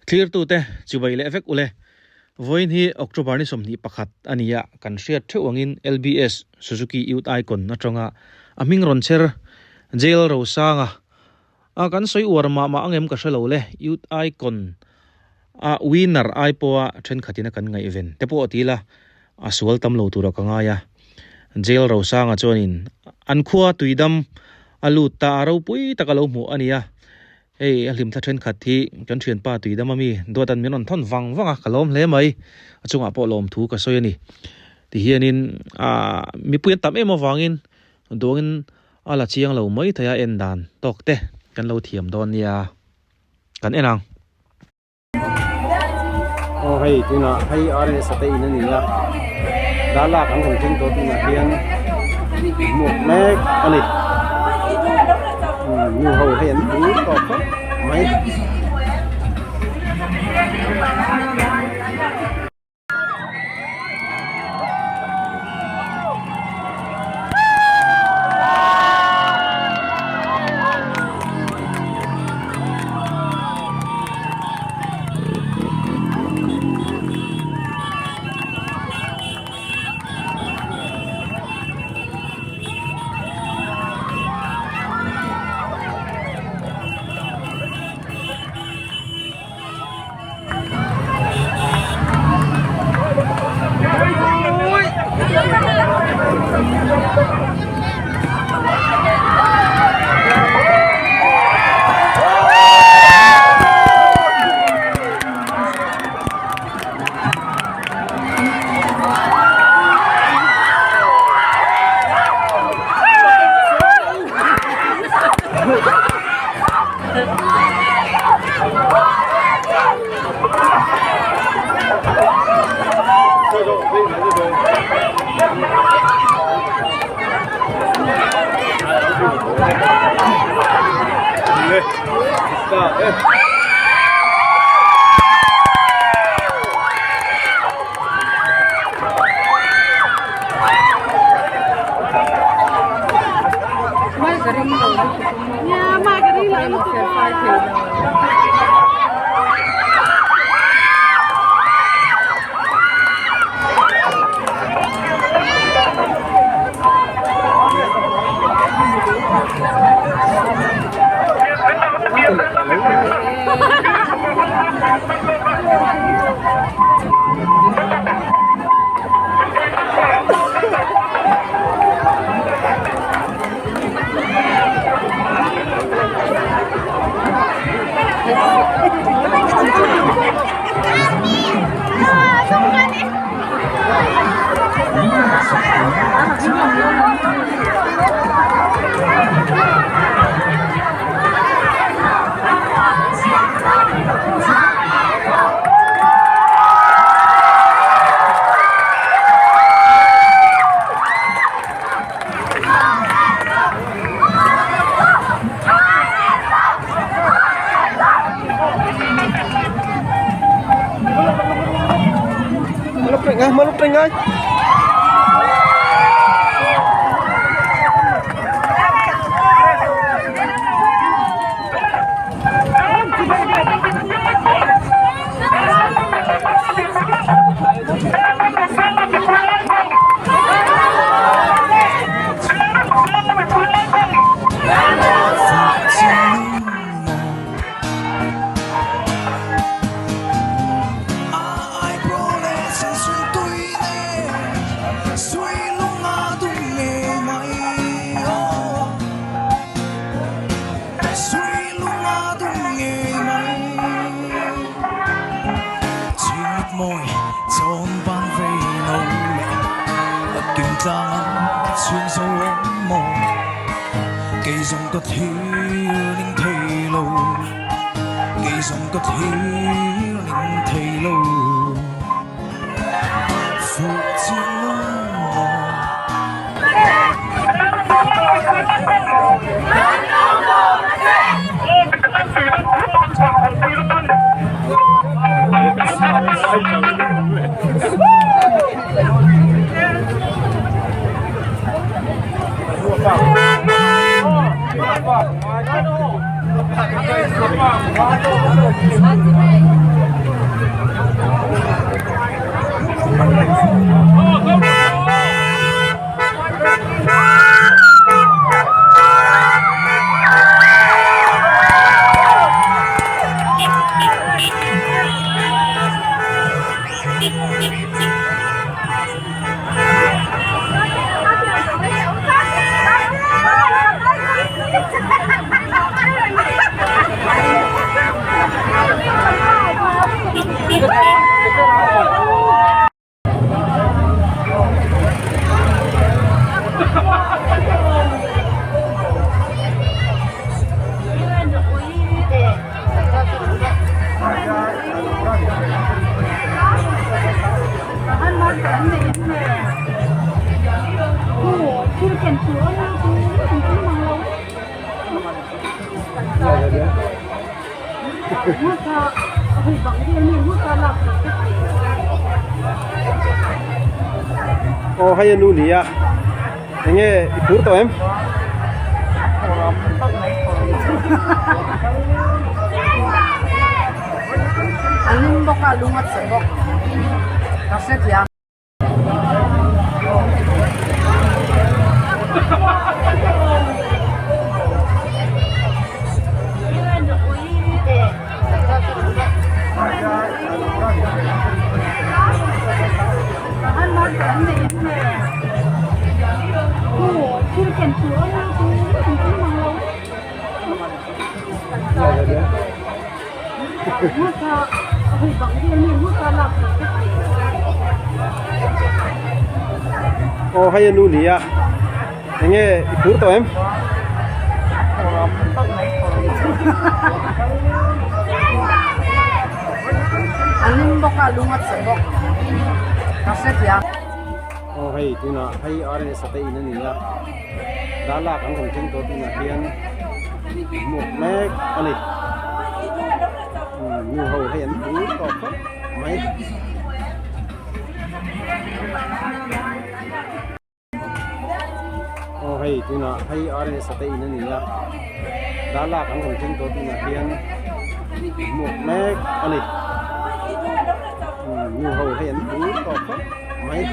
Thlirtute chibai leh vek ule. Vawiin hi October ni 21 a ni a, kan hriat theuh angin LBS Suzuki Youth Icon atanga a hming rawn chher Jail Rosanga a kan sawi uar mah mah angem ka hre lo le, Youth Icon a winner ai pawha thenkhatin a kan ngaihven te pawh a ti la, a sual tam lo turah ka ngai a. Jail Rosanga chuanin an khua tuidam a lut ta a ropui tak a lo hmuh a ni a. Hei a hlimthla thenkhat hi kan thianpa tuidam ami duatan min rawn thawn vang vang a, ka lawm hle mai. A chungah pawh lawmthu ka sawi a ni. Tihianin aah mipui an tam em avangin duangin a la chiang lo mai thei a en dan tawk te kan lo thiam dawn nia. Kan en ang. Aw hei tunah hei RS a te in a ni a darlak an rawn thleng tawh tunah hian hmuh mek a ni nu ho hei an pui tawk khawp mai. Aw hei a nu nia enge i phur tawh em? A lum bawk a lung a che bawk ka hrethiam. Aw hei a nu nia enge i phur tawh em? A lum bawk a lung a che bawk ka hrethiam. Aw hei tunah hei RS a te in a ni a darlak an rawn thleng tawh tunah hian hmuak mek a ni nu ho hei an phur tawh khawp mai. Aw hei tunah hei RS a te in a ni a darlak an rawn thleng tawh tunah hian hmuak mek a ni nu ho hei an phur tawh khawp mai.